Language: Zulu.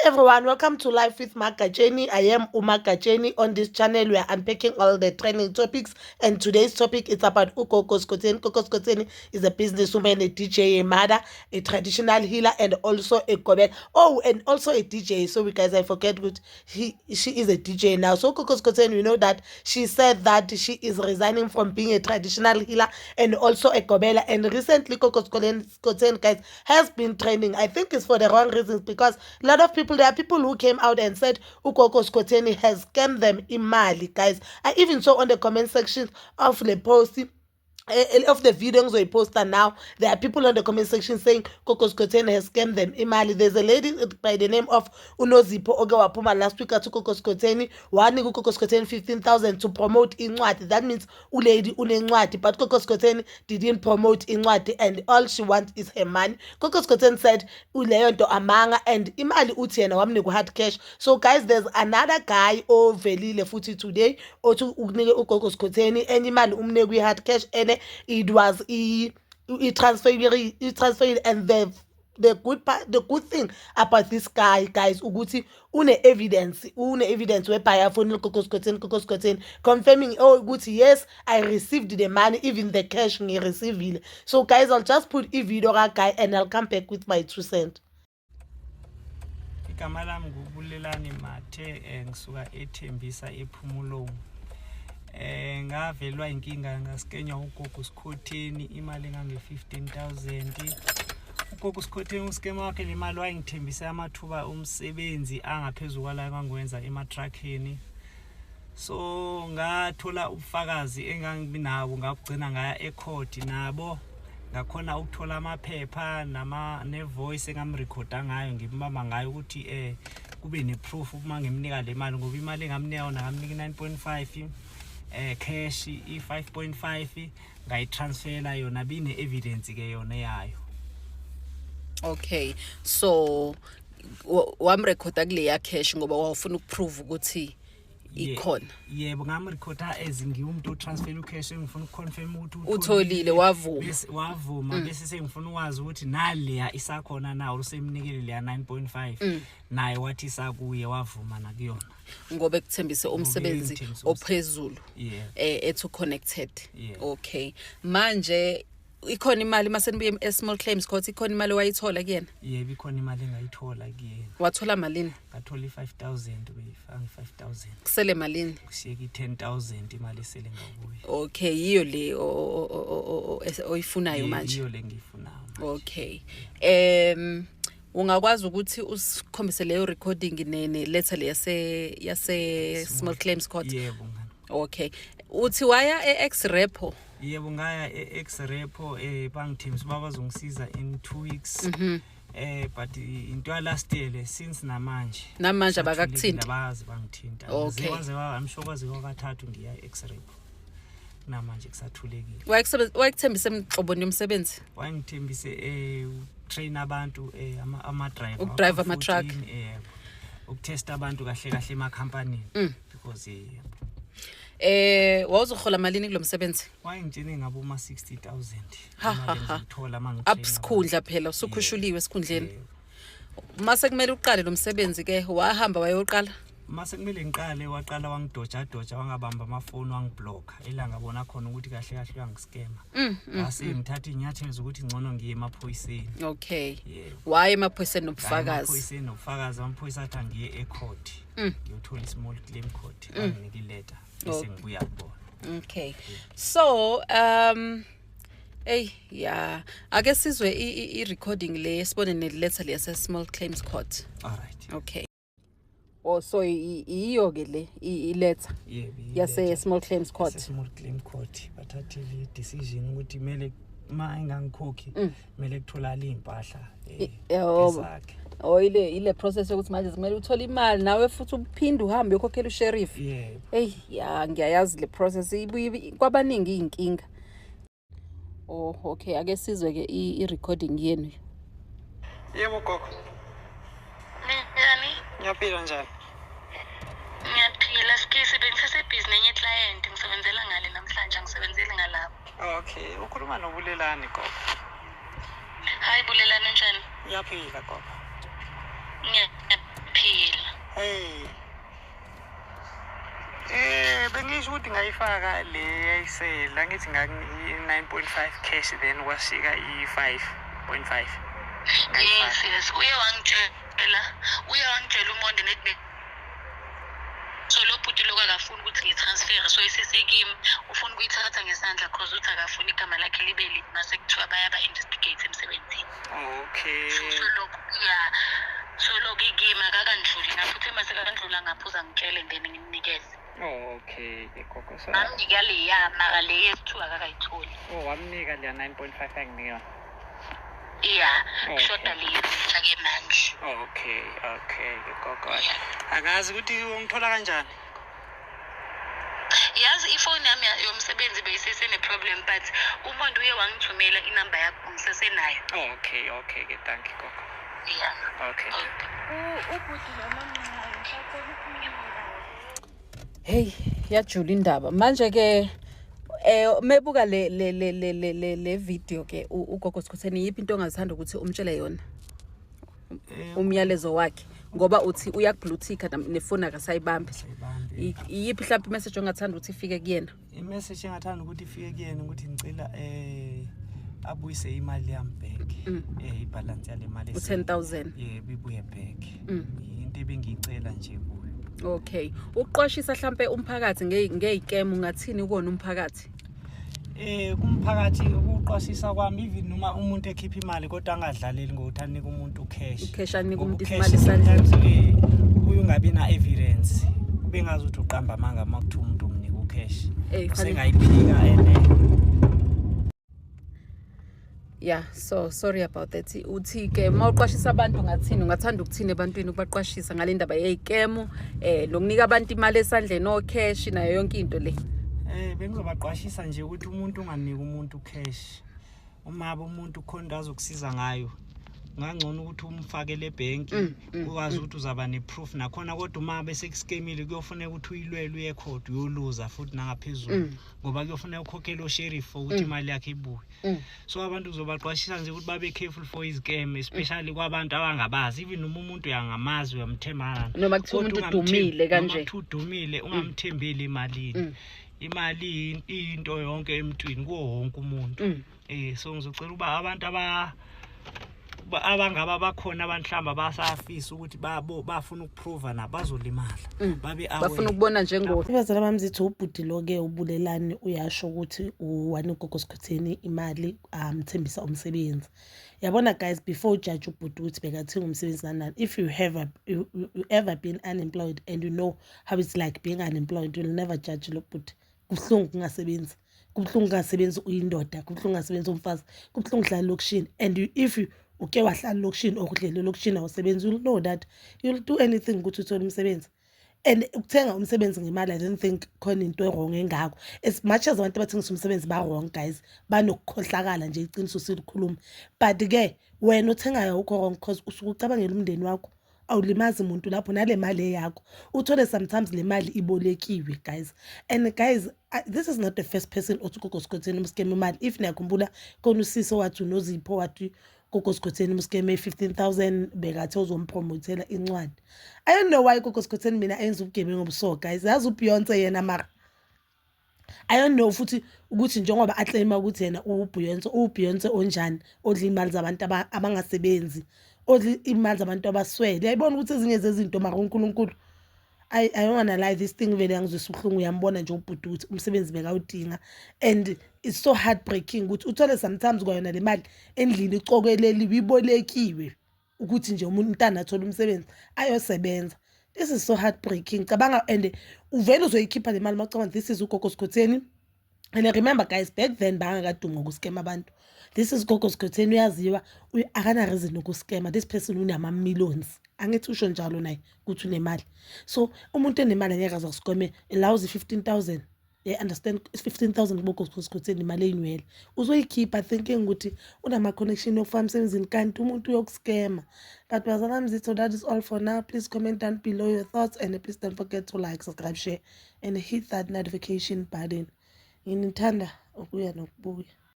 Everyone, welcome to Life with Magatsheni. I am Umagatsheni. On this channel, we are unpacking all the trending topics, and today's topic is about Ugogo Skhotheni. Gogo Skhotheni is a businesswoman, a DJ, a mother, a traditional healer, and also a gobela. Oh, and also a DJ. So guys, I forget what she is a DJ now. So Gogo Skhotheni, we know that she said that she is resigning from being a traditional healer and also a gobela. And recently, Gogo Skhotheni, guys, has been trending. I think it's for the wrong reasons, because a lot of people, there are people who came out and said Ugogo Skhotheni has scammed them imali, guys. I even saw on the comment section of the post, of the video engizoyiposta now, there are people on the comment section saying Gogo Skhotheni has scammed them imali. There's a lady by the name of uNozipho oke waphuma last week, athi uGogo Skhotheni wanika uGogo Skhotheni 15,000 to promote incwadi. That means ulady unencwadi, but Gogo Skhotheni didn't promote incwadi and all she wants is her money. Gogo Skhotheni said uleyo nto amanga, and imali uthi yena wamnika u-hard cash. So guys, there's another guy ovelile futhi today othi ukunike uGogo Skhotheni enye imali, umnike kwi-hard cash, and it was i-transfer, i-transfer. And the good part, the good thing about this guy, guys, ukuthi une-evidence, une-evidence whereby afonile Gogo Skhotheni, Gogo Skhotheni confirming, oh, ukuthi yes, I received the money, even the cash ngiyi-receivile. So guys, I'll just put i-video ka-guy and I'll come back with my 2 cent. Igama lami nguBulelani Mathe, ngisuka eThembisa, ePhumulong. Ngavelwa inkinga, ngaskenywa uGogo Sikhotheni imali engange-15,000. UGogo Sikhotheni, uskema wakhe, le mali wayengithembise amathuba omsebenzi angaphezulu kwala engangiwenza ematrakheni. So ngathola ubufakazi enganginabo, ngagcina ngaya ecourt nabo, ngakhona ukuthola amaphepha nama ne-voice engamrekhoda ngayo, ngimbamba ngayo ukuthi kube ne-proof uma ngimnika le mali, ngoba imali engamnika yona, ngamnika i-9.5 cash, i-5.5 ngayitransfera yona, bine-evidence ke yona yayo. Okay, so wamrekhoda kuleya cash ngoba wawufuna ukuprove ukuthi ikhona? Yebo, ngamrekhoda as ngiwumuntu otransfer ucash, engifuna ukuconfirm ukuthi utholile, wavuma. Bese wavuma, bese sengifuna ukwazi ukuthi naleya isakhona na, usemnikele leya 9.5, naye wathi isakuye, wavuma nakuyona. Ngoba ekuthembise umsebenzi engithembise ophezulu, ethu connected. Okay, manje ikhona imali, mase nibuye e-small claims court, ikhona imali owayithola kuyena? Yebo, ikhona imali engayithola kuyena. Wathola malini? Ngathola i-5000, beyifaka i-5000. Kusele malini? Kushiyeka i-10,000, imali esele ngakuye. Okay, yiyo le oyifunayo manje? Yiyo le ngiyifunayo manje. Okay, ungakwazi ukuthi usikhombise leyo recording ne letter le yase small claims court? Yebo, ngani. Okay, uthi waya e-ex repo? Yebo, ngaya e-ex repo, bangithembisa uba bazongisiza in 2 weeks, but into ya last year le, since namanje Namanje sathulekile, abakakuthinti? Abazi bangithinta. Waze I'm sure kwaze kwakathathu ngiya e-ex repo, namanje kusathulekile. Wayekuthembise mhloboni yomsebenzi? Wayengithembise train abantu, ama-driver. Ukudrive ama-truck. 14, ukutesta abantu kahle kahle emakhampanini, because Wawuzohola malini kulo msebenzi? Wayengitshene ngabo ma 60,000 Ha, ha, imali ha. engizayithola uma Up ngitrain. sikhundla phela, usukhushuliwe esikhundleni. Yebo. Mase kumele uqale lo msebenzi ke, wahamba wayoqala? Mase kumele ngiqale, waqala wangidoja doja, wangabamba amafoni, wangiblocka, ila ngabona khona ukuthi kahle kahle uyangiskema, ngase ngithatha iy'nyathelo zokuthi ngcono ngiye emaphoyiseni. Yebo. Waye emaphoyiseni Ngaya nobufakazi? Emaphoyiseni nobufakazi. Amaphoyisa athi angiye ecourt, ngiyothola i-small claim court, banginike ileta, bese ngibuya kubona. Okay, so ey ya, ake sizwe i-recording le, sibone ne-letter le yase-small claims court. Alright. Okay, oh, so iyo ke le i-letter Yebo. yase-small claims court? Small claim court, bathathile i-decision ukuthi kumele ma engangikhokhi, kumele kutholakale iy'mpahla ezakhe. Oh, ile process yokuthi manje kumele uthole imali nawe futhi uphinde uhambe uyokhokhela usheriff? Yebo. Eyi ya, ngiyayazi le process, ibuye kwabaningi iy'nkinga. Oh, okay, ake sizwe ke i-recording yenu. Yebo, gogo. Njani? Ngiyaphila, njani? Ngiyaphila, Skisi. Bengisesebhizi nenye client, ngisebenzela ngale namhlanje, angisebenzeli ngalapho. Okay, ukhuluma noBulelani, gogo. Hayi Bulelani, njani? Ngiyaphila, gogo. Ngiyaphila. Isho ukuthi ngayifaka le yayisela ngithi ngaki-9.5 cash, then kwashika i-5.5. Yes, uye wangitshela uMonde nethi so lo bhuti lokhu akafuni ukuthi ngi-transfer, so isesekimi, ufuna ukuyithatha ngesandla cause uthi akafuni igama lakhe libe libi mase kuthiwa bayaba-investigate emsebenzini. So lokhu ya, so lokhu ikimi akakandluli ngapho, uthe mase kakandlula ngapho uzangitshele, then ngimnikeze. Okay gogo, so Ngamnika leya, mara le yesi-two akakayitholi. Oh, wamnika leya 9.5 anginika? Ya, kushoda le yesitsha-ke manje. Okay gogo, angazi ukuthi ungithola kanjani. Yazi ifoni yami yomsebenzi beyisesene-problem, but umuntu uye wangithumela inamba yakho, ngisesenayo. Okay ke, thank you gogo. Ya. Okay. Ubhuti noma mina ngisacela ukumnika. Hey, yajula indaba manje ke. Mebuka le video ke ugogo Sikhotheni, yiphi into ongathanda ukuthi umtshele yona, umyalezo wakhe, ngoba uthi uyaku-blue tick nefoni akasayibambi? Sayibambi. Iyiphi mhlawumbe i-message ongathanda ukuthi ifike kuyena? I-message engathanda ukuthi ifike kuyena ukuthi ngicela abuyise imali yami back, i-balance yale mali. U-10,000? Yebo, ibuye back. Into ebengiyicela nje kuyo. Okay, uqwashisa mhlambe umphakathi ngey'scam, ungathini kuwona umphakathi? Kumphakathi, ukuqwashisa kwami, even noma umuntu ekhipha imali, kodwa angadlaleli ngokuthi anike umuntu u-cash. U-cash, anike Ngoba umuntu u-cash imali esandleni. sometimes, ubuye ungabi na evidence, kube ngazi ukuthi uqamba amanga uma kuthiwa umuntu umnika u-cash. Usengayiphika and Yeah, so sorry about that. Uthi ke mawuqwashisa abantu ungathini, ungathanda ukuthini ebantwini ukubaqwashisa ngale ndaba yey'scam, nokunika abantu imali esandleni, o-cash, nayo yonke into le? Bengizobaqwashisa nje ukuthi umuntu unganiki umuntu cash. Uma abe umuntu khona into azokusiza ngayo, ngangcono ukuthi umfakele ebhenki, ukwazi ukuthi uzaba ne-proof nakhona. Kodwa uma bese-ku-scamile, kuyofuneka ukuthi uyilwele, uye court, uyoluza futhi nangaphezulu, ngoba kuyofuneka ukhokhele o-sheriff for ukuthi imali yakhe ibuye. So abantu uzobaqwashisa nje ukuthi babe careful for izi-scam, especially kwabantu abangabazi, even noma umuntu uyangamazi, uyamthembana. Noma kuthiwa Kodwa umuntu udumile noma kanje. kuthiwa udumile, ungamthembeli emalini. Imali iyinto yonke emntwini, kuwo wonke umuntu. So ngizocela ukuba abantu abangaba bakhona, abantu mhlawumbe abasafisa ukuthi babo bafuna uku-prova nabo bazolimala, babe aware. Bafuna ukubona njengo Ibazala bami zithi ubhuti lo-ke uBulelani uyasho ukuthi wanika ugogo Sikhotheni imali, amthembisa umsebenzi. Yabona guys, before u-judge ubhuti ukuthi bekathenga umsebenzi nani nani, if you ever been unemployed and you know how it's like being unemployed, you'll never judge lo bhuti. Kubuhlungu kungasebenzi, kubuhlungu kungasebenzi uyindoda, kubuhlungu kungasebenzi umfazi, kubuhlungu uhlala elokishini. And if you uke wahlala elokishini or udlela elokishini, awusebenzi, you'll know that you'll do anything ukuthi uthole umsebenzi. And ukuthenga umsebenzi ngemali, I don't think khona into e-wrong engako, as much as abantu abathengisa umsebenzi ba-wrong guys, banokukhohlakala nje, iqiniso silikhuluma. But-ke wena othengayo awukho wrong, because usuke ucabangela umndeni wakho, awulimazi muntu lapho nale mali eyakho. Uthole sometimes le mali ibolekiwe guys. And guys, this is not the first person othi ugogo Sikhotheni um-scam imali. If niyakhumbula, khona usisi owathi uNozipho, wathi gogo Sikhotheni um-scam 15,000, bekathe uzom-promotela incwadi. I don't know why gogo Sikhotheni mina enza ubugebengu obuso guys. Yazi uBeyonce yena, mara I don't know futhi ukuthi njengoba a-claima ukuthi yena uBeyonce, uBeyonce onjani odla imali zabantu abangasebenzi, odla imali zabantu abaswele? Uyayibona ukuthi ezinye zezinto, mara uNkulunkulu, I don't wanna lie, this thing vele yangizwisa ubuhlungu. Uyambona nje ubhuti ukuthi umsebenzi bekawudinga, and it's so heartbreaking ukuthi uthole sometimes kwayona le mali endlini icokeleliwe, ibolekiwe ukuthi nje umuntu umntana athole umsebenzi ayosebenza. This is so heartbreaking. Cabanga, and uvele uzoyikhipha le mali macabanga this is ugogo Sikhotheni. And remember guys, back then bangakadumi ngoku-scama abantu. This is gogo Sikhotheni, uyaziwa, akana reason yoku-scama this person. Unama-millions, angithi usho njalo naye ukuthi unemali. So umuntu enemali angeke aze aku-scame lawuzi 15,000. Yeah, understand, 15,000 kubogogo Sikhotheni imali eyinwele, uzoyikhipha thinking ukuthi unama-connection yokufaka emsebenzini, kanti umuntu uyoku-scama. But bazalami zitho, that is all for now. Please comment down below your thoughts, and please don't forget to like, subscribe, share and hit that notification button. Nginithanda ukuya nokubuya.